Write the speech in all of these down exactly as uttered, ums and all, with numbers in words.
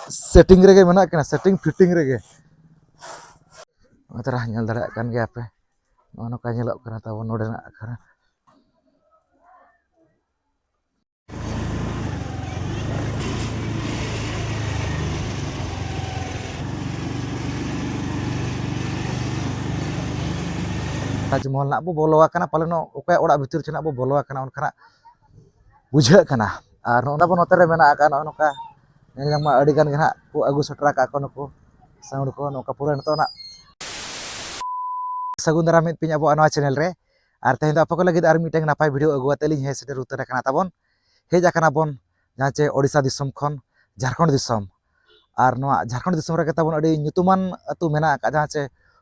Setting ᱨᱮᱜᱮ ᱢᱮᱱᱟᱜ ᱠᱤᱱᱟ, ᱥᱮᱴᱤᱝ ᱯᱷᱤᱴᱤᱝ ᱨᱮᱜᱮ᱾ ᱱᱚᱜᱼᱚᱭ ᱛᱟᱨᱟ ᱧᱮᱞ ᱫᱟᱲᱮᱭᱟᱜ ᱠᱟᱱ ᱜᱮᱭᱟ ᱯᱮ, ᱱᱚᱜᱼᱚ ᱱᱚᱝᱠᱟ ᱧᱮᱞᱚᱜ ᱠᱟᱱᱟ ᱛᱟᱵᱚᱱ ᱱᱚᱰᱮᱱᱟᱜ ᱟᱠᱷᱲᱟ᱾ ᱛᱟᱡᱽᱢᱚᱦᱚᱞ ᱱᱟᱜ ᱵᱚ ᱵᱚᱞᱚ ᱟᱠᱟᱱᱟ, ᱯᱟᱞᱮᱱ ᱚᱠᱚᱭᱟᱜ ᱚᱲᱟᱜ ᱵᱷᱤᱛᱤᱨ ᱪᱚ ᱱᱟᱜ ᱵᱚ ᱵᱚᱞᱚ ᱟᱠᱟᱱᱟ, ᱚᱱᱠᱟᱱᱟᱜ ᱵᱩᱡᱷᱟᱹᱜ ᱠᱟᱱᱟ᱾ ᱟᱨ ᱱᱚᱜᱼᱚ ᱱᱚᱛᱮ ᱨᱮ ᱢᱮᱱᱟᱜ ᱟᱠᱟᱫ ᱱᱚᱜᱼᱚ ᱱᱚᱝᱠᱟ ᱧᱮᱞ ᱧᱟᱢ ᱢᱟ ᱟᱹᱰᱤ ᱜᱟᱱ ᱜᱮ ᱱᱟᱜ ᱠᱚ ᱟᱹᱜᱩ ᱥᱮᱴᱮᱨ ᱟᱠᱟᱫ ᱠᱚ ᱱᱩᱠᱩ ᱥᱟᱣᱩᱱᱰ ᱠᱚ, ᱱᱚᱝᱠᱟ ᱯᱩᱨᱟᱹ ᱱᱤᱛᱚᱜ ᱱᱟᱜ ᱥᱟᱹᱜᱩᱱ ᱫᱟᱨᱟᱢ ᱢᱤᱫ ᱯᱤᱧ ᱟᱵᱚᱣᱟᱜ ᱱᱚᱣᱟ ᱪᱮᱱᱮᱞ ᱨᱮ᱾ ᱟᱨ ᱛᱮᱦᱮᱧ ᱫᱚ ᱟᱯᱮ ᱠᱚ ᱞᱟᱹᱜᱤᱫ ᱟᱨ ᱢᱤᱫᱴᱟᱝ ᱱᱟᱯᱟᱭ ᱵᱷᱤᱰᱤᱭᱳ ᱟᱹᱜᱩ ᱟᱛᱮ ᱞᱤᱧ ᱦᱮᱡ ᱥᱮᱴᱮᱨ ᱩᱛᱟᱹᱨ ᱟᱠᱟᱱᱟ ᱛᱟᱵᱚᱱ᱾ ᱦᱮᱡ ᱟᱠᱟᱱᱟ ᱵᱚᱱ ᱡᱟᱦᱟᱸ ᱪᱮ ᱳᱰᱤᱥᱟ ᱫᱤᱥᱚᱢ ᱠᱷᱚᱱ ᱡᱷᱟᱲᱠᱷᱚᱸᱰ ᱫᱤᱥᱚᱢ᱾ ᱟᱨ ᱱᱚᱣᱟ ᱡᱷᱟᱲᱠᱷᱚᱸᱰ ᱫᱤᱥᱚᱢ ᱨᱮᱜᱮ ᱛᱟᱵᱚᱱ ᱟᱹᱰᱤ ᱧᱩᱛᱩᱢᱟᱱ ᱟᱹᱛᱩ ᱢᱮᱱᱟᱜ ᱟᱠᱟᱫ, ᱡᱟᱦᱟᱸ ᱪᱮ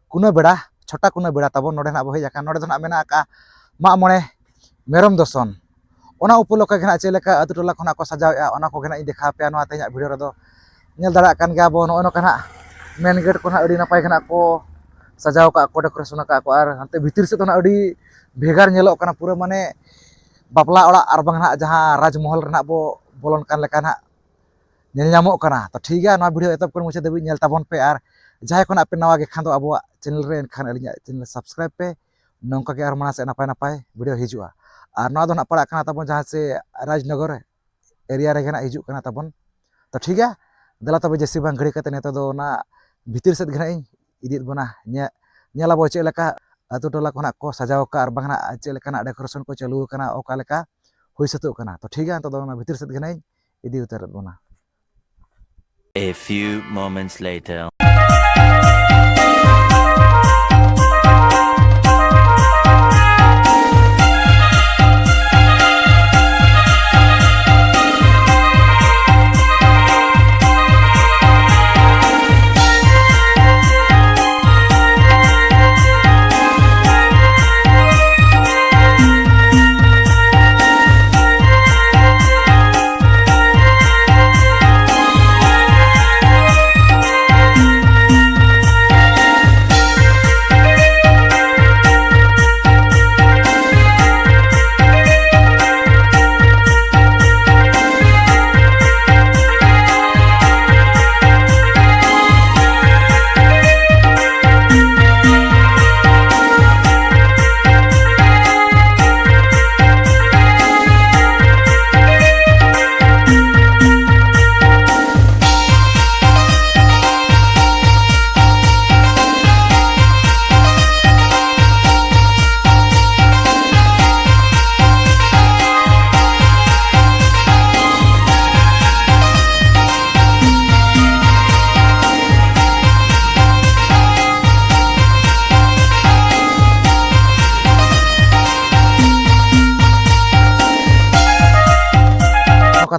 ᱠᱩᱱᱟᱹᱵᱮᱲᱟ, ᱪᱷᱳᱴᱟ ᱠᱩᱱᱟᱹᱵᱮᱲᱟ ᱛᱟᱵᱚᱱ᱾ ᱱᱚᱰᱮ ᱱᱟᱜ ᱵᱚ ᱦᱮᱡ ᱟᱠᱟᱱ, ᱱᱚᱰᱮ ᱫᱚ ᱱᱟᱜ ᱢᱮᱱᱟᱜ ᱟᱠᱟᱫ ᱢᱟᱜ ᱢᱚᱬᱮ ᱢᱮᱨᱚᱢ ᱫᱚᱥᱚᱱ᱾ ᱚᱱᱟ ᱩᱯᱚᱞᱚᱠᱠᱷᱮ ᱜᱮ ᱱᱟᱜ ᱪᱮᱫ ᱞᱮᱠᱟ ᱟᱹᱛᱩ ᱴᱚᱞᱟ ᱠᱷᱚᱱᱟᱜ ᱠᱚ ᱥᱟᱡᱟᱣᱮᱫᱼᱟ, ᱚᱱᱟ ᱠᱚᱜᱮ ᱱᱟᱜ ᱤᱧ ᱫᱮᱠᱷᱟᱣ ᱯᱮᱭᱟ ᱱᱚᱣᱟ ᱛᱮᱦᱮᱧᱟᱜ ᱵᱷᱤᱰᱤᱭᱳ ᱨᱮᱫᱚ᱾ ᱧᱮᱞ ᱫᱟᱲᱮᱭᱟᱜ ᱠᱟᱱ ᱜᱮᱭᱟ ᱵᱚ, ᱱᱚᱜᱼᱚᱭ ᱱᱚᱝᱠᱟ ᱱᱟᱜ ᱢᱮᱱ ᱜᱮᱴ ᱠᱚ ᱱᱟᱜ ᱟᱹᱰᱤ ᱱᱟᱯᱟᱭ ᱜᱮ ᱱᱟᱜ ᱠᱚ ᱥᱟᱡᱟᱣ ᱟᱠᱟᱫ ᱠᱚ, ᱰᱮᱠᱳᱨᱮᱥᱚᱱ ᱟᱠᱟᱫ ᱠᱚ᱾ ᱟᱨ ᱦᱟᱱᱛᱮ ᱵᱷᱤᱛᱤᱨ ᱥᱮᱫ ᱫᱚ ᱱᱟᱜ ᱟᱹᱰᱤ ᱵᱷᱮᱜᱟᱨ ᱧᱮᱞᱚᱜ ᱠᱟᱱᱟ, ᱯᱩᱨᱟᱹ ᱢᱟᱱᱮ ᱵᱟᱯᱞᱟ ᱚᱲᱟᱜ ᱟᱨ ᱵᱟᱝ ᱱᱟᱜ ᱡᱟᱦᱟᱸ ᱨᱟᱡᱽᱢᱚᱦᱚᱞ ᱨᱮᱱᱟᱜ ᱵᱚ ᱵᱚᱞᱚᱱ ᱠᱟᱱ ᱞᱮᱠᱟ ᱱᱟᱜ ᱧᱮᱞ ᱧᱟᱢᱚᱜ ᱠᱟᱱᱟ᱾ ᱛᱚ ᱴᱷᱤᱠ ᱜᱮᱭᱟ, ᱱᱚᱣᱟ ᱵᱷᱤᱰᱤᱭᱳ ᱮᱛᱚᱦᱚᱵ ᱠᱷᱚᱱ ᱢᱩᱪᱟᱹᱫ ᱫᱷᱟᱹᱵᱤᱡ ᱧᱮᱞ ᱛᱟᱵᱚᱱ ᱯᱮ᱾ ᱟᱨ ᱡᱟᱦᱟᱸᱭ ᱠᱷᱚᱱᱟᱜ ᱯᱮ ᱱᱟᱣᱟ ᱜᱮ ᱠᱷᱟᱱ ᱫᱚ ᱟᱵᱚᱣᱟᱜ ᱪᱮᱱᱮᱞ ᱨᱮ, ᱮᱱᱠᱷᱟᱱ ᱟᱹᱞᱤᱧᱟᱜ ᱪᱮᱱᱮᱞ ᱥᱟᱵᱥᱠᱨᱟᱭᱤᱵᱽ ᱯᱮ᱾ ᱱᱚᱝᱠᱟ ᱜᱮ ᱟᱨ ᱢᱟᱲᱟᱝ ᱥᱮᱫ ᱱᱟᱯᱟᱭ ᱱᱟᱯᱟᱭ ᱵᱷᱤᱰᱤᱭᱳ ᱦᱤᱡᱩᱜᱼᱟ᱾ ᱟᱨ ᱱᱚᱣᱟ ᱫᱚ ᱱᱟᱜ ᱯᱟᱲᱟᱜ ᱠᱟᱱᱟ ᱛᱟᱵᱚᱱ ᱡᱟᱦᱟᱸ ᱥᱮ ᱨᱟᱡᱽᱱᱚᱜᱚᱨ ᱮᱨᱤᱭᱟ ᱨᱮᱜᱮ ᱱᱟᱜ ᱦᱤᱡᱩᱜ ᱠᱟᱱᱟ ᱛᱟᱵᱚᱱ᱾ ᱛᱚ ᱴᱷᱤᱠ ᱜᱮᱭᱟ, ᱫᱮᱞᱟ ᱛᱚᱵᱮ ᱡᱟᱹᱥᱛᱤ ᱵᱟᱝ ᱜᱷᱟᱹᱲᱤ ᱠᱟᱛᱮ ᱱᱤᱛᱚᱜ ᱫᱚ ᱚᱱᱟ ᱵᱷᱤᱛᱤᱨ ᱥᱮᱫ ᱜᱮ ᱱᱟᱜ ᱤᱧ ᱤᱫᱤᱭᱮᱫ ᱵᱚᱱᱟ᱾ ᱧᱮ-, ᱧᱮᱞ ᱟᱵᱚ ᱪᱮᱫ ᱞᱮᱠᱟ ᱟᱹᱛᱩ ᱴᱚᱞᱟ ᱠᱷᱚᱱᱟᱜ ᱠᱚ ᱥᱟᱡᱟᱣ ᱟᱠᱟᱫ ᱟᱨ ᱵᱟᱝ ᱱᱟᱜ ᱪᱮᱫ ᱞᱮᱠᱟᱱᱟᱜ ᱰᱮᱠᱳᱨᱮᱥᱚᱱ ᱠᱚ ᱪᱟᱹᱞᱩ ᱟᱠᱟᱱᱟ, ᱚᱠᱟ ᱞᱮᱠᱟ ᱦᱩᱭ ᱥᱟᱹᱛᱚᱜ ᱠᱟᱱᱟ᱾ ᱛᱚ ᱴᱷᱤᱠ ᱜᱮᱭᱟ, ᱱᱤᱛᱚᱜ ᱫᱚ ᱚᱱᱟ ᱵᱷᱤᱛᱤᱨ ᱥᱮᱫ ᱜᱮ ᱱᱟᱜ ᱤᱧ ᱤᱫᱤ ᱩᱛᱟᱹᱨᱮᱫ ᱵᱚᱱᱟ᱾ A few moments later.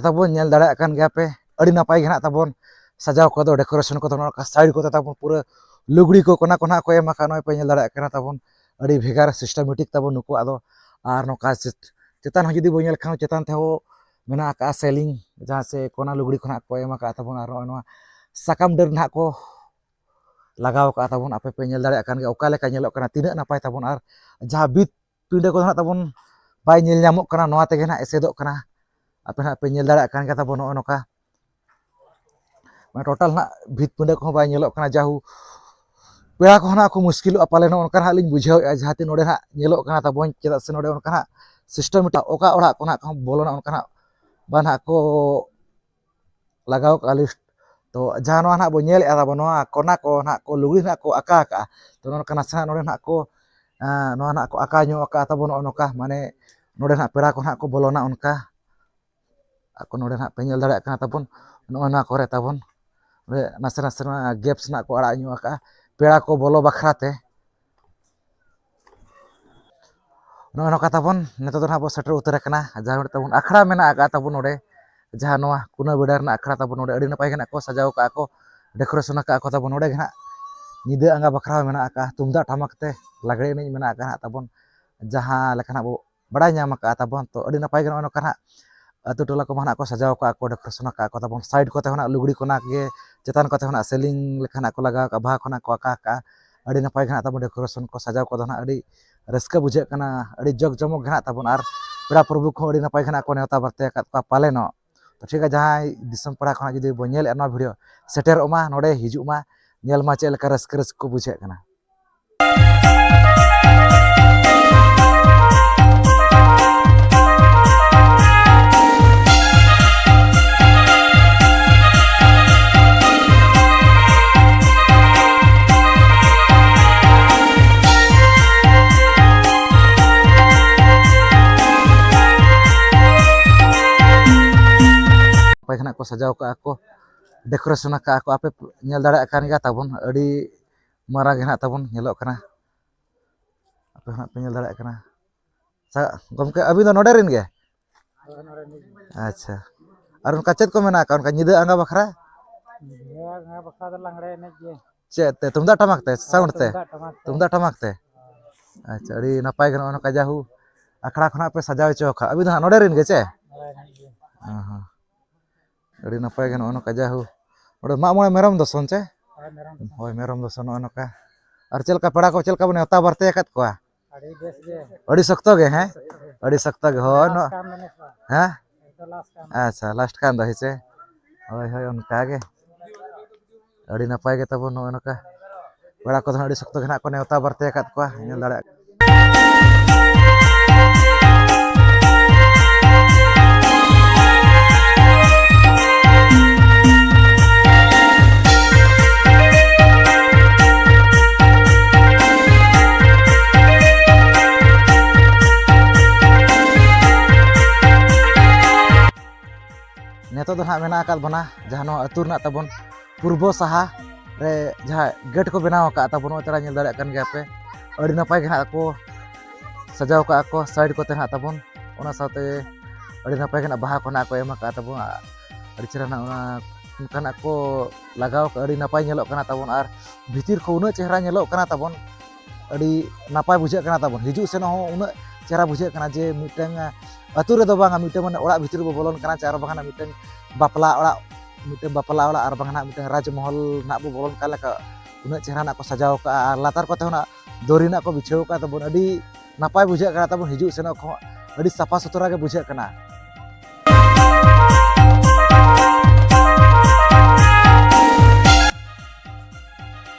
ᱛᱟᱵᱚᱱ ᱧᱮᱞ ᱫᱟᱲᱮᱭᱟᱜ ᱠᱟᱱ ᱜᱮᱭᱟ ᱯᱮ, ᱟᱹᱰᱤ ᱱᱟᱯᱟᱭ ᱜᱮ ᱱᱟᱦᱟᱜ ᱛᱟᱵᱚᱱ ᱥᱟᱡᱟᱣ ᱠᱚᱫᱚ, decoration ᱠᱚᱫᱚ ᱱᱚᱜᱼᱚ ᱱᱚᱝᱠᱟ side ᱠᱚᱛᱮ ᱛᱟᱵᱚᱱ ᱯᱩᱨᱟᱹ ᱞᱩᱜᱽᱲᱤ ᱠᱚ ᱠᱚᱱᱟ ᱠᱚ ᱱᱟᱦᱟᱜ ᱠᱚ ᱮᱢ ᱟᱠᱟᱫ᱾ ᱱᱚᱜᱼᱚᱭ ᱯᱮ ᱧᱮᱞ ᱫᱟᱲᱮᱭᱟᱜ ᱠᱟᱱᱟ ᱛᱟᱵᱚᱱ ᱟᱹᱰᱤ ᱵᱷᱮᱜᱟᱨ systematic ᱛᱟᱵᱚᱱ ᱱᱩᱠᱩᱣᱟᱜ ᱫᱚ᱾ ᱟᱨ ᱱᱚᱝᱠᱟ ᱪᱮᱛ-, ᱪᱮᱛᱟᱱ ᱦᱚᱸ ᱡᱩᱫᱤ ᱵᱚᱱ ᱧᱮᱞ ᱠᱷᱟᱱ ᱪᱮᱛᱟᱱ ᱛᱮᱦᱚᱸ ᱢᱮᱱᱟᱜ ᱟᱠᱟᱫᱼᱟ ceiling, ᱡᱟᱦᱟᱸ ᱥᱮ ᱠᱚᱱᱟ ᱞᱩᱜᱽᱲᱤ ᱠᱚ ᱱᱟᱦᱟᱜ ᱠᱚ ᱮᱢ ᱟᱠᱟᱫ ᱛᱟᱵᱚᱱ᱾ ᱟᱨ ᱱᱚᱜᱼᱚᱭ ᱱᱚᱣᱟ ᱥᱟᱠᱟᱢ ᱰᱟᱹᱨ ᱱᱟᱦᱟᱜ ᱠᱚ ᱞᱟᱜᱟᱣ ᱠᱟᱜᱼᱟ ᱛᱟᱵᱚᱱ᱾ ᱟᱯᱮ ᱯᱮ ᱧᱮᱞ ᱫᱟᱲᱮᱭᱟᱜ ᱠᱟᱱ ᱜᱮᱭᱟ ᱚᱠᱟ ᱞᱮᱠᱟ ᱧᱮᱞᱚᱜ ᱠᱟᱱᱟ, ᱛᱤᱱᱟᱹᱜ ᱱᱟᱯᱟᱭ ᱛᱟᱵᱚᱱ᱾ ᱟᱨ ᱡᱟᱦᱟᱸ ᱵᱷᱤᱛ ᱯᱤᱸᱰᱟᱹ ᱠᱚᱫᱚ ᱱᱟᱦᱟᱜ ᱛᱟᱵᱚᱱ ᱵᱟᱭ ᱧᱮᱞ ᱧᱟᱢᱚᱜ ᱠᱟᱱᱟ, ᱱᱚᱣᱟ ᱛᱮᱜᱮ ᱱᱟᱦᱟᱜ ᱮᱥᱮᱫᱚᱜ ᱠᱟᱱᱟ᱾ ᱟᱯᱮ ᱱᱟᱦᱟᱜ ᱯᱮ ᱧᱮᱞ ᱫᱟᱲᱮᱭᱟᱜ ᱠᱟᱱ ᱜᱮᱭᱟ ᱛᱟᱵᱚᱱ ᱱᱚᱜᱼᱚ ᱱᱚᱝᱠᱟ, ᱢᱟᱱᱮ total ᱱᱟᱦᱟᱜ ᱵᱷᱤᱛ ᱯᱤᱸᱰᱟᱹ ᱠᱚᱦᱚᱸ ᱵᱟᱭ ᱧᱮᱞᱚᱜ ᱠᱟᱱᱟ᱾ ᱡᱟᱦᱳ, ᱯᱮᱲᱟ ᱠᱚᱦᱚᱸ ᱱᱟᱦᱟᱜ ᱠᱚ ᱢᱩᱥᱠᱤᱞᱚᱜᱼᱟ ᱯᱟᱞᱮ, ᱱᱚᱜᱼᱚ ᱱᱚᱝᱠᱟ ᱱᱟᱦᱟᱜ ᱞᱤᱧ ᱵᱩᱡᱷᱟᱹᱣᱮᱫᱼᱟ᱾ ᱡᱟᱦᱟᱸ ᱛᱤᱱ ᱱᱚᱰᱮ ᱱᱟᱦᱟᱜ ᱧᱮᱞᱚᱜ ᱠᱟᱱᱟ ᱛᱟᱵᱚᱱ, ᱪᱮᱫᱟᱜ ᱥᱮ ᱱᱚᱰᱮ ᱚᱱᱠᱟ ᱱᱟᱦᱟᱜ system ᱚᱠᱟ ᱚᱲᱟᱜ ᱠᱚ ᱱᱟᱦᱟᱜ ᱠᱚ ᱵᱚᱞᱚᱱᱟ, ᱚᱱᱠᱟ ᱱᱟᱦᱟᱜ ᱵᱟ ᱱᱟᱦᱟᱜ ᱠᱚ ᱞᱟᱜᱟᱣ ᱠᱟᱜᱼᱟ list᱾ ᱛᱚ ᱡᱟᱦᱟᱸ ᱱᱚᱣᱟ ᱱᱟᱦᱟᱜ ᱵᱚᱱ ᱧᱮᱞᱮᱫᱼᱟ ᱛᱟᱵᱚᱱ, ᱱᱚᱣᱟ ᱠᱚᱱᱟ ᱠᱚ ᱱᱟᱦᱟᱜ ᱠᱚ ᱞᱩᱜᱽᱲᱤ ᱱᱟᱦᱟᱜ ᱠᱚ ᱟᱠᱟ ᱟᱠᱟᱜᱼᱟ᱾ ᱛᱚ ᱱᱚᱜᱼᱚ ᱱᱚᱝᱠᱟ ᱱᱟᱥᱮᱱᱟᱜ ᱱᱚᱰᱮ ᱱᱟᱦᱟᱜ ᱠᱚ, ᱮᱸ, ᱱᱚᱣᱟ ᱱᱟᱦᱟᱜ ᱠᱚ ᱟᱠᱟ ᱧᱚᱜ ᱟᱠᱟᱜᱼᱟ ᱛᱟᱵᱚᱱ ᱱᱚᱜᱼᱚ ᱱᱚᱝᱠᱟ, ᱢᱟᱱᱮ ᱱᱚᱰᱮ ᱱᱟᱦᱟᱜ ᱯᱮᱲᱟ ᱠᱚ ᱱᱟᱦᱟᱜ ᱠᱚ ᱵᱚᱞᱚᱱᱟ ᱚᱱᱠᱟ᱾ ᱟᱠᱚ ᱱᱚᱰᱮ ᱱᱟᱦᱟᱜ ᱯᱮ ᱧᱮᱞ ᱫᱟᱲᱮᱭᱟᱜ ᱠᱟᱱᱟ ᱛᱟᱵᱚᱱ, ᱱᱚᱜᱼᱚ ᱱᱚᱣᱟ ᱠᱚᱨᱮ ᱛᱟᱵᱚᱱ ᱱᱚᱰᱮ ᱱᱟᱥᱮ ᱱᱟᱥᱮ ᱱᱚᱣᱟ gaps ᱱᱟᱦᱟᱜ ᱠᱚ ᱟᱲᱟᱜ ᱧᱚᱜ ᱟᱠᱟᱜᱼᱟ ᱯᱮᱲᱟ ᱠᱚ ᱵᱚᱞᱚ ᱵᱟᱠᱷᱨᱟ ᱛᱮ᱾ ᱱᱚᱜᱼᱚ ᱱᱚᱝᱠᱟ ᱛᱟᱵᱚᱱ ᱱᱤᱛᱚᱜ ᱫᱚ ᱱᱟᱦᱟᱜ ᱵᱚᱱ ᱥᱮᱴᱮᱨ ᱩᱛᱟᱹᱨ ᱟᱠᱟᱱᱟ᱾ ᱡᱟᱦᱟᱸ ᱱᱚᱰᱮ ᱛᱟᱵᱚᱱ ᱟᱠᱷᱲᱟ ᱢᱮᱱᱟᱜ ᱟᱠᱟᱫ ᱛᱟᱵᱚᱱ ᱱᱚᱰᱮ, ᱡᱟᱦᱟᱸ ᱱᱚᱣᱟ ᱠᱩᱱᱟᱹ ᱵᱮᱰᱟ ᱨᱮᱱᱟᱜ ᱟᱠᱷᱲᱟ ᱛᱟᱵᱚᱱ, ᱱᱚᱰᱮ ᱟᱹᱰᱤ ᱱᱟᱯᱟᱭ ᱜᱮ ᱱᱟᱦᱟᱜ ᱠᱚ ᱥᱟᱡᱟᱣ ᱟᱠᱟᱫ ᱠᱚ, decoration ᱟᱠᱟᱫ ᱠᱚ ᱛᱟᱵᱚᱱ᱾ ᱱᱚᱰᱮ ᱜᱮ ᱱᱟᱦᱟᱜ ᱧᱤᱫᱟᱹ ᱟᱸᱜᱟ ᱵᱟᱠᱷᱨᱟ ᱦᱚᱸ ᱢᱮᱱᱟᱜ ᱟᱠᱟᱫᱼᱟ, ᱛᱩᱢᱫᱟᱜ ᱴᱟᱢᱟᱠ ᱛᱮ ᱞᱟᱜᱽᱲᱮ ᱮᱱᱮᱡ ᱢᱮᱱᱟᱜ ᱟᱠᱟᱫ ᱱᱟᱦᱟᱜ ᱛᱟᱵᱚᱱ, ᱡᱟᱦᱟᱸ ᱞᱮᱠᱟ ᱱᱟᱦᱟᱜ ᱵᱚ ᱵᱟᱲᱟᱭ ᱧᱟᱢ ᱟᱠᱟᱫᱼᱟ ᱛᱟᱵᱚᱱ᱾ ᱛᱚ ᱟᱹᱰᱤ ᱱᱟᱯᱟᱭ ᱜᱮ ᱱᱚᱜᱼᱚᱭ ᱱᱚᱝᱠᱟ ᱱᱟᱦᱟᱜ ᱟᱹᱛᱩ ᱴᱚᱞᱟ ᱠᱚᱢᱟ ᱱᱟᱦᱟᱜ ᱠᱚ ᱥᱟᱡᱟᱣ ᱟᱠᱟᱫ ᱠᱚ, decoration ᱟᱠᱟᱫ ᱠᱚ ᱛᱟᱵᱚᱱ᱾ Side ᱠᱚᱛᱮ ᱦᱚᱸ ᱱᱟᱦᱟᱜ ᱞᱩᱜᱽᱲᱤ ᱠᱚ ᱱᱟᱦᱟᱜ ᱜᱮ ᱪᱮᱛᱟᱱ ᱠᱚᱛᱮ ᱦᱚᱸ ᱱᱟᱦᱟᱜ ceiling ᱞᱮᱠᱟ ᱱᱟᱦᱟᱜ ᱠᱚ ᱞᱟᱜᱟᱣ ᱟᱠᱟᱫᱼᱟ, ᱵᱟᱦᱟ ᱠᱚ ᱱᱟᱦᱟᱜ ᱠᱚ ᱟᱠᱟ ᱟᱠᱟᱫᱼᱟ᱾ ᱟᱹᱰᱤ ᱱᱟᱯᱟᱭ ᱜᱮ ᱱᱟᱦᱟᱜ ᱛᱟᱵᱚᱱ decoration ᱠᱚ ᱥᱟᱡᱟᱣ ᱠᱚᱫᱚ ᱱᱟᱦᱟᱜ ᱟᱹᱰᱤ ᱨᱟᱹᱥᱠᱟᱹ ᱵᱩᱡᱷᱟᱹᱜ ᱠᱟᱱᱟ, ᱟᱹᱰᱤ ᱡᱟᱠ ᱡᱚᱢᱚᱠ ᱜᱮ ᱱᱟᱦᱟᱜ ᱛᱟᱵᱚᱱ᱾ ᱟᱨ ᱯᱮᱲᱟ ᱯᱨᱚᱵᱷᱩ ᱠᱚᱦᱚᱸ ᱟᱹᱰᱤ ᱱᱟᱯᱟᱭ ᱜᱮ ᱱᱟᱦᱟᱜ ᱠᱚ ᱱᱮᱣᱛᱟ ᱵᱟᱨᱛᱮ ᱟᱠᱟᱫ ᱠᱚᱣᱟ ᱯᱟᱞᱮᱱᱚᱜ᱾ ᱛᱚ ᱴᱷᱤᱠ ᱜᱮᱭᱟ, ᱡᱟᱦᱟᱸᱭ ᱫᱤᱥᱚᱢ ᱯᱟᱲᱟ ᱠᱷᱚᱱᱟᱜ ᱡᱩᱫᱤ ᱵᱚᱱ ᱧᱮᱞᱮᱫᱼᱟ ᱱᱚᱣᱟ video, ᱥᱮᱴᱮᱨᱚᱜ ᱢᱟ ᱱᱚᱰᱮ, ᱦᱤᱡᱩᱜ ᱢᱟ, ᱧᱮᱞ ᱢᱟ ᱪᱮᱫ ᱞᱮᱠᱟ ᱨᱟᱹᱥᱠᱟᱹ ᱨᱟᱹᱥᱠᱟᱹ ᱠᱚ ᱵᱩᱡᱷᱟᱹᱜ ᱠᱟᱱᱟ᱾ ᱱᱟᱯᱟᱭ ᱜᱮ ᱱᱟᱜ ᱠᱚ ᱥᱟᱡᱟᱣ ᱠᱟᱜᱼᱟ ᱠᱚ, decoration ᱟᱠᱟᱜᱼᱟ ᱠᱚ, ᱟᱯᱮ ᱯᱮ ᱧᱮᱞ ᱫᱟᱲᱮᱭᱟᱜ ᱠᱟᱱ ᱜᱮᱭᱟ ᱛᱟᱵᱚᱱ, ᱟᱹᱰᱤ ᱢᱟᱨᱟᱝ ᱜᱮ ᱱᱟᱜ ᱛᱟᱵᱚᱱ ᱧᱮᱞᱚᱜ ᱠᱟᱱᱟ, ᱟᱯᱮ ᱦᱚᱸ ᱱᱟᱜ ᱯᱮ ᱧᱮᱞ ᱫᱟᱲᱮᱭᱟᱜ ᱠᱟᱱᱟ᱾ ᱥᱟ-, ᱜᱚᱢᱠᱮ, ᱟᱹᱵᱤᱱ ᱫᱚ ᱱᱚᱰᱮ ᱨᱮᱱ ᱜᱮ? ᱟᱪᱪᱷᱟ, ᱟᱨ ᱚᱱᱠᱟ ᱪᱮᱫ ᱠᱚ ᱢᱮᱱᱟᱜ ᱟᱠᱟᱫ ᱚᱱᱠᱟ ᱧᱤᱫᱟᱹ ᱟᱸᱜᱟ ᱵᱟᱠᱷᱨᱟ? ᱧᱤᱫᱟᱹ ᱟᱸᱜᱟ ᱵᱟᱠᱷᱨᱟ ᱫᱚ ᱞᱟᱜᱽᱲᱮ ᱮᱱᱮᱡ ᱜᱮ᱾ ᱪᱮᱫ ᱛᱮ? ᱛᱩᱢᱫᱟᱜ ᱴᱟᱢᱟᱠ ᱛᱮ, ᱥᱟᱣᱩᱱᱰ ᱛᱮ? ᱛᱩᱢᱫᱟᱜ ᱴᱟᱢᱟᱠ ᱛᱮ᱾ ᱛᱩᱢᱫᱟᱜ ᱴᱟᱢᱟᱠ ᱛᱮ? ᱟᱪᱪᱷᱟ, ᱟᱹᱰᱤ ᱱᱟᱯᱟᱭ ᱜᱮ ᱱᱚᱜᱼᱚ ᱱᱚᱝᱠᱟ ᱡᱟᱦᱩ ᱟᱠᱷᱲᱟ ᱠᱷᱚᱱᱟᱜ ᱯᱮ ᱥᱟᱡᱟᱣ ᱦᱚᱪᱚ ᱟᱠᱟᱫ᱾ ᱟᱹᱵᱤᱱ ᱫᱚ ᱦᱟᱸᱜ ᱱᱚᱰᱮ ᱨᱮᱱ ᱜᱮ ᱪᱮ? ᱱᱚᱰᱮ ᱮᱱᱮᱡ ᱜᱮ᱾ ᱦᱚᱸ, ᱦᱚᱸ᱾ ᱟᱹᱰᱤ ᱱᱟᱯᱟᱭ ᱜᱮ ᱱᱚᱜᱼᱚ ᱱᱚᱝᱠᱟ ᱡᱟᱦᱩ ᱱᱚᱰᱮ ᱢᱟᱜ ᱢᱚᱬᱮ ᱢᱮᱨᱚᱢ ᱫᱚᱥᱚᱱ ᱪᱮ? ᱦᱳᱭ, ᱢᱮᱨᱚᱢ ᱫᱚᱥᱚᱱ᱾ ᱦᱳᱭ, ᱢᱮᱨᱚᱢ ᱫᱚᱥᱚᱱ ᱱᱚᱜᱼᱚ ᱱᱚᱝᱠᱟ᱾ ᱟᱨ ᱪᱮᱫ ᱞᱮᱠᱟ ᱯᱮᱲᱟ ᱠᱚ ᱪᱮᱫ ᱞᱮᱠᱟ ᱵᱚᱱ ᱱᱮᱣᱛᱟ ᱵᱟᱨᱛᱮ ᱟᱠᱟᱫ ᱠᱚᱣᱟ? ᱟᱹᱰᱤ ᱵᱮᱥ ᱜᱮ᱾ ᱟᱹᱰᱤ ᱥᱚᱠᱛᱚ ᱜᱮ, ᱦᱮᱸ? ᱟᱹᱰᱤ ᱥᱚᱠᱛᱚ ᱜᱮ, ᱦᱳᱭ, ᱞᱟᱥᱴ ᱱᱚ-, ᱠᱟᱱ ᱢᱟᱱᱮ ᱥᱮ ᱵᱟᱝ? ᱦᱮᱸ? ᱮᱠᱫᱚᱢ ᱞᱟᱥᱴ ᱠᱟᱱ᱾ ᱟᱪᱪᱷᱟ, ᱞᱟᱥᱴ ᱠᱟᱱ ᱫᱚ, ᱦᱮᱸ ᱥᱮ? ᱦᱳᱭ, ᱦᱳᱭ, ᱚᱱᱠᱟ ᱜᱮ᱾ ᱟᱹᱰᱤ ᱱᱟᱯᱟᱭ ᱜᱮ ᱛᱟᱵᱚᱱ ᱱᱚᱜᱼᱚᱭ ᱱᱚᱝᱠᱟ᱾ ᱯᱮᱲᱟ ᱠᱚᱫᱚ ᱦᱟᱸᱜ ᱟᱹᱰᱤ ᱥᱚᱠᱛᱚ ᱜᱮ ᱱᱟᱦᱟᱜ ᱠᱚ ᱱᱮᱣᱛᱟ ᱵᱟᱨᱛᱮ ᱟᱠᱟᱫ ᱠᱚᱣᱟ, ᱧᱮᱞ ᱫᱟᱲᱮᱭᱟᱜ᱾ ᱱᱤᱛᱚᱜ ᱫᱚ ᱱᱟᱦᱟᱜ ᱢᱮᱱᱟᱜ ᱟᱠᱟᱫ ᱵᱚᱱᱟ ᱡᱟᱦᱟᱸ ᱱᱚᱣᱟ ᱟᱹᱛᱩ ᱨᱮᱱᱟᱜ ᱛᱟᱵᱚᱱ ᱯᱩᱨᱵᱚ ᱥᱟᱦᱟ ᱨᱮ ᱡᱟᱦᱟᱸ ᱜᱮᱴ ᱠᱚ ᱵᱮᱱᱟᱣ ᱟᱠᱟᱫ ᱛᱟᱵᱚᱱ, ᱱᱚᱜᱼᱚᱭ ᱛᱟᱨᱟ ᱧᱮᱞ ᱫᱟᱲᱮᱭᱟᱜ ᱠᱟᱱ ᱜᱮᱭᱟ ᱯᱮ, ᱟᱹᱰᱤ ᱱᱟᱯᱟᱭ ᱜᱮ ᱱᱟᱦᱟᱜ ᱠᱚ ᱥᱟᱡᱟᱣ ᱠᱟᱜᱼᱟ ᱠᱚ ᱥᱟᱭᱤᱰ ᱠᱚᱛᱮ ᱱᱟᱦᱟᱜ ᱛᱟᱵᱚᱱ᱾ ᱚᱱᱟ ᱥᱟᱶᱛᱮ ᱟᱹᱰᱤ ᱱᱟᱯᱟᱭ ᱜᱮ ᱱᱟᱦᱟᱜ ᱵᱟᱦᱟ ᱠᱚ ᱱᱟᱦᱟᱜ ᱠᱚ ᱮᱢ ᱟᱠᱟᱫ ᱛᱟᱵᱚᱱ, ᱟᱹᱰᱤ ᱪᱮᱦᱨᱟ ᱱᱟᱦᱟᱜ ᱚᱱᱟ ᱚᱱᱠᱟᱱᱟᱜ ᱠᱚ ᱞᱟᱜᱟᱣ ᱠᱟᱜᱼᱟ, ᱟᱹᱰᱤ ᱱᱟᱯᱟᱭ ᱧᱮᱞᱚᱜ ᱠᱟᱱᱟ ᱛᱟᱵᱚᱱ᱾ ᱟᱨ ᱵᱷᱤᱛᱤᱨ ᱠᱚ ᱩᱱᱟᱹᱜ ᱪᱮᱦᱨᱟ ᱧᱮᱞᱚᱜ ᱠᱟᱱᱟ ᱛᱟᱵᱚᱱ, ᱟᱹᱰᱤ ᱱᱟᱯᱟᱭ ᱵᱩᱡᱷᱟᱹᱜ ᱠᱟᱱᱟ ᱛᱟᱵᱚᱱ᱾ ᱦᱤᱡᱩᱜ ᱥᱮᱱᱚᱜ ᱦᱚᱸ ᱩᱱᱟᱹᱜ ᱪᱮᱦᱨᱟ ᱵᱩᱡᱷᱟᱹᱜ ᱠᱟᱱᱟ ᱡᱮ ᱢᱤᱫᱴᱟᱝ ᱟᱹᱛᱩ ᱨᱮᱫᱚ ᱵᱟᱝᱟ, ᱢᱤᱫᱴᱟᱝ ᱢᱟᱱᱮ ᱚᱲᱟᱜ ᱵᱷᱤᱛᱤᱨ ᱨᱮᱵᱚ ᱵᱚᱞᱚᱱ ᱠᱟᱱᱟ ᱪᱮ ᱟᱨ ᱵᱟᱝᱠᱷᱟᱱ ᱢᱤᱫᱴᱟᱝ ᱵᱟᱯᱞᱟ ᱚᱲᱟᱜ, ᱢᱤᱫᱴᱟᱝ ᱵᱟᱯᱞᱟ ᱚᱲᱟᱜ ᱟᱨ ᱵᱟᱝᱠᱷᱟᱱ ᱢᱤᱫᱴᱟᱝ ᱨᱟᱡᱽᱢᱚᱦᱚᱞ ᱱᱟᱜ ᱵᱚ ᱵᱚᱞᱚᱱ ᱠᱟᱱ ᱞᱮᱠᱟ ᱩᱱᱟᱹᱜ ᱪᱮᱦᱨᱟ ᱱᱟᱜ ᱠᱚ ᱥᱟᱡᱟᱣ ᱠᱟᱜᱼᱟ᱾ ᱟᱨ ᱞᱟᱛᱟᱨ ᱠᱚᱛᱮ ᱦᱚᱸ ᱱᱟᱜ ᱫᱚᱨᱤ ᱱᱟᱜ ᱠᱚ ᱵᱤᱪᱷᱟᱹᱣ ᱠᱟᱜᱼᱟ ᱛᱟᱵᱚᱱ, ᱟᱹᱰᱤ ᱱᱟᱯᱟᱭ ᱵᱩᱡᱷᱟᱹᱜ ᱠᱟᱱᱟ ᱛᱟᱵᱚᱱ᱾ ᱦᱤᱡᱩᱜ ᱥᱮᱱᱚᱜ ᱠᱚᱦᱚᱸ ᱟᱹᱰᱤ ᱥᱟᱯᱷᱟ ᱥᱩᱛᱨᱟ ᱜᱮ ᱵᱩᱡᱷᱟᱹᱜ ᱠᱟᱱᱟ᱾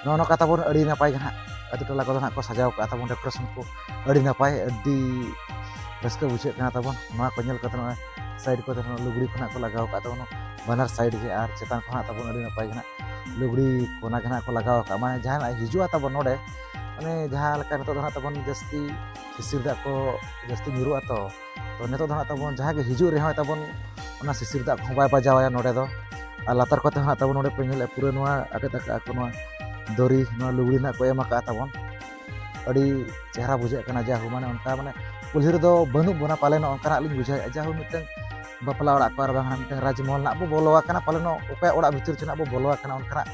ᱱᱚᱜᱼᱚ ᱱᱚᱝᱠᱟ ᱛᱟᱵᱚᱱ ᱟᱹᱰᱤ ᱱᱟᱯᱟᱭ ᱜᱮ ᱱᱟᱦᱟᱜ ᱟᱹᱛᱩ ᱴᱚᱞᱟ ᱠᱚᱫᱚ ᱱᱟᱦᱟᱜ ᱠᱚ ᱥᱟᱡᱟᱣ ᱠᱟᱜᱼᱟ ᱛᱟᱵᱚᱱ, ᱰᱮᱠᱳᱨᱮᱥᱚᱱ ᱠᱚ ᱟᱹᱰᱤ ᱱᱟᱯᱟᱭ, ᱟᱹᱰᱤ ᱨᱟᱹᱥᱠᱟᱹ ᱵᱩᱡᱷᱟᱹᱜ ᱠᱟᱱᱟ ᱛᱟᱵᱚᱱ᱾ ᱱᱚᱣᱟ ᱠᱚ ᱧᱮᱞ ᱠᱟᱛᱮ ᱱᱚᱜᱼᱚᱭ ᱥᱟᱭᱤᱰ ᱠᱚᱛᱮ ᱱᱚᱜᱼᱚᱭ ᱞᱩᱜᱽᱲᱤ ᱠᱚ ᱱᱟᱦᱟᱜ ᱠᱚ ᱞᱟᱜᱟᱣ ᱠᱟᱜ ᱛᱟᱵᱚᱱ ᱵᱟᱱᱟᱨ ᱥᱟᱭᱤᱰ ᱜᱮ, ᱟᱨ ᱪᱮᱛᱟᱱ ᱠᱚ ᱱᱟᱦᱟᱜ ᱛᱟᱵᱚᱱ ᱟᱹᱰᱤ ᱱᱟᱯᱟᱭ ᱜᱮ ᱱᱟᱦᱟᱜ ᱞᱩᱜᱽᱲᱤ ᱠᱚ ᱚᱱᱟ ᱜᱮ ᱱᱟᱦᱟᱜ ᱠᱚ ᱞᱟᱜᱟᱣ ᱠᱟᱜᱼᱟ᱾ ᱢᱟᱱᱮ ᱡᱟᱦᱟᱸ ᱱᱟᱦᱟᱜ ᱦᱤᱡᱩᱜᱼᱟ ᱛᱟᱵᱚᱱ ᱱᱚᱰᱮ, ᱢᱟᱱᱮ ᱡᱟᱦᱟᱸ ᱞᱮᱠᱟ ᱱᱤᱛᱚᱜ ᱫᱚ ᱱᱟᱦᱟᱜ ᱛᱟᱵᱚᱱ ᱡᱟᱹᱥᱛᱤ ᱥᱤᱥᱤᱨ ᱫᱟᱜ ᱠᱚ ᱡᱟᱹᱥᱛᱤ ᱧᱩᱨᱩᱜᱼᱟ ᱛᱚ, ᱛᱚ ᱱᱤᱛᱚᱜ ᱫᱚ ᱱᱟᱦᱟᱜ ᱛᱟᱵᱚᱱ ᱡᱟᱦᱟᱸ ᱜᱮ ᱦᱤᱡᱩᱜ ᱨᱮᱦᱚᱸ ᱛᱟᱵᱚᱱ ᱚᱱᱟ ᱥᱤᱥᱤᱨ ᱫᱟᱜ ᱠᱚᱦᱚᱸ ᱵᱟᱭ ᱵᱟᱡᱟᱣᱟᱭᱟ ᱱᱚᱰᱮ ᱫᱚ᱾ ᱟᱨ ᱞᱟᱛᱟᱨ ᱠᱚᱛᱮ ᱦᱚᱸ ᱱᱟᱦᱟᱜ ᱛᱟᱵᱚᱱ ᱱᱚᱰᱮ ᱯᱮ ᱧᱮᱞᱮᱫᱼᱟ ᱯᱩᱨᱟᱹ ᱱᱚᱣᱟ ᱟᱴᱮᱫ ᱟᱠᱟᱫᱼᱟ ᱠᱚ ᱱᱚᱣᱟ ᱫᱚᱨᱤ, ᱱᱚᱣᱟ ᱞᱩᱜᱽᱲᱤ ᱱᱟᱦᱟᱜ ᱠᱚ ᱮᱢ ᱟᱠᱟᱫᱼᱟ ᱛᱟᱵᱚᱱ᱾ ᱟᱹᱰᱤ ᱪᱮᱦᱨᱟ ᱵᱩᱡᱷᱟᱹᱜ ᱠᱟᱱᱟ ᱡᱟᱦᱳ, ᱢᱟᱱᱮ ᱚᱱᱠᱟ ᱢᱟᱱᱮ ᱠᱩᱞᱦᱤ ᱨᱮᱫᱚ ᱵᱟᱹᱱᱩᱜ ᱵᱚᱱᱟ ᱯᱟᱞᱮᱱ, ᱚᱱᱠᱟᱱᱟᱜ ᱞᱤᱧ ᱵᱩᱡᱷᱟᱹᱣᱮᱫᱼᱟ᱾ ᱡᱟᱦᱳ ᱢᱤᱫᱴᱟᱝ ᱵᱟᱯᱞᱟ ᱚᱲᱟᱜ ᱠᱚ ᱟᱨ ᱵᱟᱝ ᱢᱤᱫᱴᱟᱝ ᱨᱟᱡᱽᱢᱚᱦᱚᱞ ᱱᱟᱜ ᱵᱚ ᱵᱚᱞᱚ ᱟᱠᱟᱱᱟ, ᱯᱟᱞᱮᱱ ᱚᱠᱚᱭᱟᱜ ᱚᱲᱟᱜ ᱵᱷᱤᱛᱤᱨ ᱪᱚ ᱱᱟᱜ ᱵᱚ ᱵᱚᱞᱚ ᱟᱠᱟᱱᱟ, ᱚᱱᱠᱟᱱᱟᱜ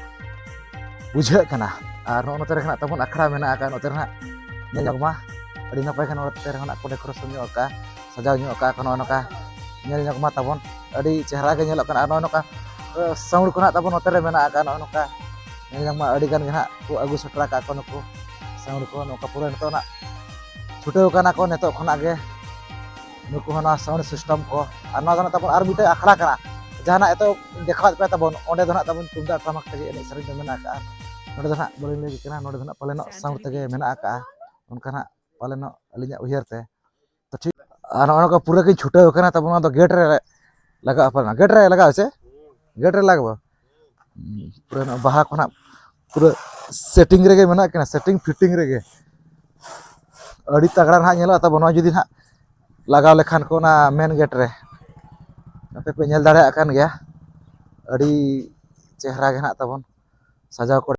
ᱵᱩᱡᱷᱟᱹᱜ ᱠᱟᱱᱟ᱾ ᱟᱨ ᱱᱚᱜᱼᱚ ᱱᱚᱛᱮ ᱨᱮ ᱱᱟᱜ ᱛᱟᱵᱚᱱ ᱟᱠᱷᱲᱟ ᱢᱮᱱᱟᱜ ᱟᱠᱟᱫ, ᱱᱚᱛᱮ ᱨᱮ ᱱᱟᱜ ᱧᱮᱞ ᱧᱚᱜ ᱢᱟ ᱟᱹᱰᱤ ᱱᱟᱯᱟᱭ ᱜᱮ ᱱᱚᱛᱮ ᱨᱮ ᱱᱟᱜ ᱠᱚ decoration ᱧᱚᱜ ᱟᱠᱟᱫᱼᱟ, ᱥᱟᱡᱟᱣ ᱧᱚᱜ ᱟᱠᱟᱫᱼᱟ ᱠᱚ᱾ ᱱᱚᱜᱼᱚ ᱱᱚᱝᱠᱟ ᱧᱮᱞ ᱧᱚᱜ ᱢᱟ ᱛᱟᱵᱚᱱ ᱟᱹᱰᱤ ᱪᱮᱦᱨᱟ ᱜᱮ ᱧᱮᱞᱚᱜ ᱠᱟᱱᱟ᱾ ᱟᱨ ᱱᱚᱜᱼᱚ ᱱᱚᱝᱠᱟ sound ᱠᱚ ᱱᱟᱜ ᱛᱟᱵᱚᱱ ᱱᱚᱛᱮ ᱨᱮ ᱢᱮᱱᱟᱜ ᱟᱠᱟᱫᱼᱟ, ᱱᱚᱜᱼᱚ ᱱᱚᱝᱠᱟ ᱧᱮᱞ ᱧᱚᱜ ᱢᱟ ᱟᱹᱰᱤ ᱜᱟᱱ ᱜᱮ ᱱᱟᱜ ᱠᱚ ᱟᱹᱜᱩ ᱥᱮᱴᱮᱨ ᱟᱠᱟᱫ ᱠᱚ ᱱᱩᱠᱩ sound ᱠᱚ᱾ ᱱᱚᱝᱠᱟ ᱯᱩᱨᱟᱹ ᱱᱤᱛᱚᱜ ᱱᱟᱜ ᱪᱷᱩᱴᱟᱹᱣ ᱠᱟᱱᱟ ᱠᱚ ᱱᱤᱛᱚᱜ ᱠᱷᱚᱱᱟᱜ ᱜᱮ ᱱᱩᱠᱩ ᱦᱚᱸ ᱱᱚᱣᱟ sound system ᱠᱚ᱾ ᱟᱨ ᱱᱚᱣᱟ ᱫᱚ ᱱᱟᱜ ᱛᱟᱵᱚᱱ ᱟᱨ ᱢᱤᱫᱴᱮᱱ ᱟᱠᱷᱲᱟ ᱠᱟᱱᱟ, ᱡᱟᱦᱟᱸ ᱱᱟᱜ ᱮᱛᱚ ᱫᱮᱠᱷᱟᱣᱮᱫ ᱯᱮ ᱛᱟᱵᱚᱱ, ᱚᱸᱰᱮ ᱫᱚ ᱱᱟᱜ ᱛᱟᱵᱚᱱ ᱛᱩᱢᱫᱟᱜ ᱴᱟᱢᱟᱠ ᱛᱮᱜᱮ ᱮᱱᱮᱡ ᱥᱮᱨᱮᱧ ᱫᱚ ᱢᱮᱱᱟᱜ ᱟᱠᱟᱫᱼᱟ᱾ ᱱᱚᱸᱰᱮ ᱫᱚ ᱱᱟᱜ ᱵᱟᱹᱞᱤᱧ ᱞᱟᱹᱭ ᱠᱟᱱᱟ, ᱱᱚᱸᱰᱮ ᱫᱚ ᱱᱟᱜ ᱯᱟᱞᱮᱱᱚᱜ sound ᱛᱮᱜᱮ ᱢᱮᱱᱟᱜ ᱟᱠᱟᱫᱼᱟ, ᱚᱱᱠᱟ ᱱᱟᱜ ᱯᱟᱞᱮᱱᱚᱜ ᱟᱹᱞᱤᱧᱟᱜ ᱩᱭᱦᱟᱹᱨ ᱛᱮ᱾ ᱛᱚ ᱴᱷᱤᱠ, ᱟᱨ ᱱᱚᱜᱼᱚ ᱱᱚᱝᱠᱟ ᱯᱩᱨᱟᱹ ᱜᱮ ᱪᱷᱩᱴᱟᱹᱣ ᱠᱟᱱᱟ ᱛᱟᱵᱚᱱ᱾ ᱱᱚᱣᱟ ᱫᱚ ᱜᱮᱴ ᱨᱮ ᱞᱟᱜᱟᱜᱼᱟ, ᱯᱟᱞᱮᱱᱚᱜ ᱜᱮᱴ ᱨᱮ ᱞᱟᱜᱟᱜᱼᱟ ᱥᱮ ᱜᱮᱴ ᱨᱮ ᱞᱟᱜᱟᱜᱼᱟ᱾ ᱯᱩᱨᱟᱹ ᱱᱚᱣᱟ ᱵᱟᱦᱟ ᱠᱚ ᱱᱟᱜ ᱯᱩᱨᱟᱹ setting ᱨᱮᱜᱮ ᱢᱮᱱᱟᱜ ᱠᱤᱱᱟ, setting fitting ᱨᱮᱜᱮ᱾ ᱟᱹᱰᱤ ᱛᱟᱜᱲᱟ ᱱᱟᱦᱟᱜ ᱧᱮᱞᱚᱜᱼᱟ ᱛᱟᱵᱚᱱ ᱱᱚᱣᱟ ᱡᱩᱫᱤ ᱱᱟᱦᱟᱜ ᱞᱟᱜᱟᱣ ᱞᱮᱠᱷᱟᱱ ᱠᱚ ᱚᱱᱟ main gate ᱨᱮ᱾ ᱟᱯᱮ ᱯᱮ ᱧᱮᱞ ᱫᱟᱲᱮᱭᱟᱜ ᱠᱟᱱ ᱜᱮᱭᱟ, ᱟᱹᱰᱤ ᱪᱮᱦᱨᱟ ᱜᱮ ᱱᱟᱦᱟᱜ ᱛᱟᱵᱚᱱ ᱥᱟᱡᱟᱣ ᱠᱚ᱾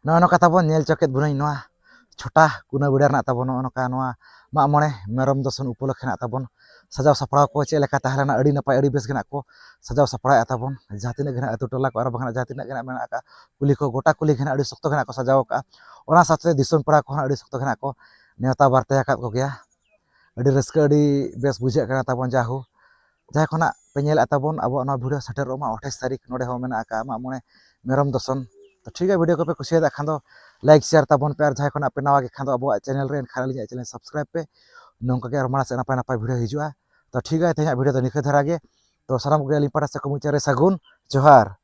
ᱱᱚᱜᱼᱚ ᱱᱚᱝᱠᱟ ᱛᱟᱵᱚᱱ ᱧᱮᱞ ᱪᱚ ᱠᱮᱫ ᱵᱚᱱᱟᱹᱧ ᱱᱚᱣᱟ ᱪᱷᱚᱴᱟ ᱠᱩᱱᱟᱹ ᱵᱮᱲᱟ ᱨᱮᱱᱟᱜ ᱛᱟᱵᱚᱱ ᱱᱚᱜᱼᱚ ᱱᱚᱝᱠᱟ ᱱᱚᱣᱟ ᱢᱟᱜ ᱢᱚᱬᱮ ᱢᱮᱨᱚᱢ ᱫᱚᱥᱚᱱ ᱩᱯᱚᱞᱚᱠᱠᱷᱮ ᱱᱟᱜ ᱛᱟᱵᱚᱱ ᱥᱟᱡᱟᱣ ᱥᱟᱯᱲᱟᱣ ᱠᱚ ᱪᱮᱫ ᱞᱮᱠᱟ ᱛᱟᱦᱮᱸ ᱞᱮᱱᱟ, ᱟᱹᱰᱤ ᱱᱟᱯᱟᱭ ᱟᱹᱰᱤ ᱵᱮᱥ ᱜᱮ ᱱᱟᱜ ᱠᱚ ᱥᱟᱡᱟᱣ ᱥᱟᱯᱲᱟᱣᱮᱫᱼᱟ ᱛᱟᱵᱚᱱ᱾ ᱡᱟᱦᱟᱸ ᱛᱤᱱᱟᱹᱜ ᱜᱮ ᱱᱟᱜ ᱟᱹᱛᱩ ᱴᱚᱞᱟ ᱠᱚ ᱟᱨ ᱵᱟᱝ ᱱᱟᱜ ᱡᱟᱦᱟᱸ ᱛᱤᱱᱟᱹᱜ ᱜᱮ ᱱᱟᱜ ᱢᱮᱱᱟᱜ ᱟᱠᱟᱫ ᱠᱩᱞᱦᱤ ᱠᱚ, ᱜᱚᱴᱟ ᱠᱩᱞᱦᱤ ᱜᱮ ᱱᱟᱜ ᱟᱹᱰᱤ ᱥᱚᱠᱛᱚ ᱜᱮ ᱱᱟᱜ ᱠᱚ ᱥᱟᱡᱟᱣ ᱟᱠᱟᱫᱼᱟ᱾ ᱚᱱᱟ ᱥᱟᱶᱛᱮ ᱫᱤᱥᱚᱢ ᱯᱮᱲᱟ ᱠᱚᱦᱚᱸ ᱟᱹᱰᱤ ᱥᱚᱠᱛᱚ ᱜᱮ ᱱᱟᱜ ᱠᱚ ᱱᱮᱣᱛᱟ ᱵᱟᱨᱛᱮ ᱟᱠᱟᱫ ᱠᱚᱜᱮᱭᱟ᱾ ᱟᱹᱰᱤ ᱨᱟᱹᱥᱠᱟᱹ ᱟᱹᱰᱤ ᱵᱮᱥ ᱵᱩᱡᱷᱟᱹᱜ ᱠᱟᱱᱟ ᱛᱟᱵᱚᱱ᱾ ᱡᱟᱦᱳ ᱡᱟᱦᱟᱸᱭ ᱠᱷᱚᱱᱟᱜ ᱯᱮ ᱧᱮᱞᱮᱫ ᱛᱟᱵᱚᱱ ᱟᱵᱚᱣᱟᱜ ᱱᱚᱣᱟ video ᱥᱮᱴᱮᱨᱚᱜ ᱢᱟ ᱟᱴᱷᱟᱥ ᱛᱟᱹᱨᱤᱠᱷ, ᱱᱚᱰᱮ ᱦᱚᱸ ᱢᱮᱱᱟᱜ ᱟᱠᱟᱫᱼᱟ ᱢᱟᱜ ᱢᱚᱬᱮ ᱢᱮᱨᱚᱢ ᱫᱚᱥᱚᱱ᱾ ᱛᱚ ᱴᱷᱤᱠ ᱜᱮᱭᱟ, video ᱠᱚᱯᱮ ᱠᱩᱥᱤᱭᱟᱫᱟ ᱠᱷᱟᱱ ᱫᱚ like share ᱛᱟᱵᱚᱱ ᱯᱮ, ᱟᱨ ᱡᱟᱦᱟᱸᱭ ᱠᱷᱚᱱᱟᱜ ᱯᱮ ᱱᱟᱣᱟ ᱜᱮ ᱠᱷᱟᱱ ᱫᱚ ᱟᱵᱚᱣᱟᱜ channel ᱨᱮ, ᱮᱱᱠᱷᱟᱱ ᱟᱹᱞᱤᱧᱟᱜ channel subscribe ᱯᱮ᱾ ᱱᱚᱝᱠᱟ ᱜᱮ ᱟᱨ ᱢᱟᱲᱟᱝ ᱥᱮᱫ ᱱᱟᱯᱟᱭ ᱱᱟᱯᱟᱭ video ᱦᱤᱡᱩᱜᱼᱟ᱾ ᱛᱚ ᱴᱷᱤᱠ ᱜᱮᱭᱟ, ᱛᱮᱦᱮᱧᱟᱜ video ᱫᱚ ᱱᱤᱝᱠᱟᱹ ᱫᱷᱟᱨᱟ ᱜᱮ᱾ ᱛᱚ ᱥᱟᱱᱟᱢ ᱠᱚᱜᱮ ᱟᱹᱞᱤᱧ ᱯᱟᱦᱴᱟ ᱥᱮᱫ ᱠᱷᱚᱱ ᱢᱩᱪᱟᱹᱫ ᱨᱮ ᱥᱟᱹᱜᱩᱱ ᱡᱚᱦᱟᱨ᱾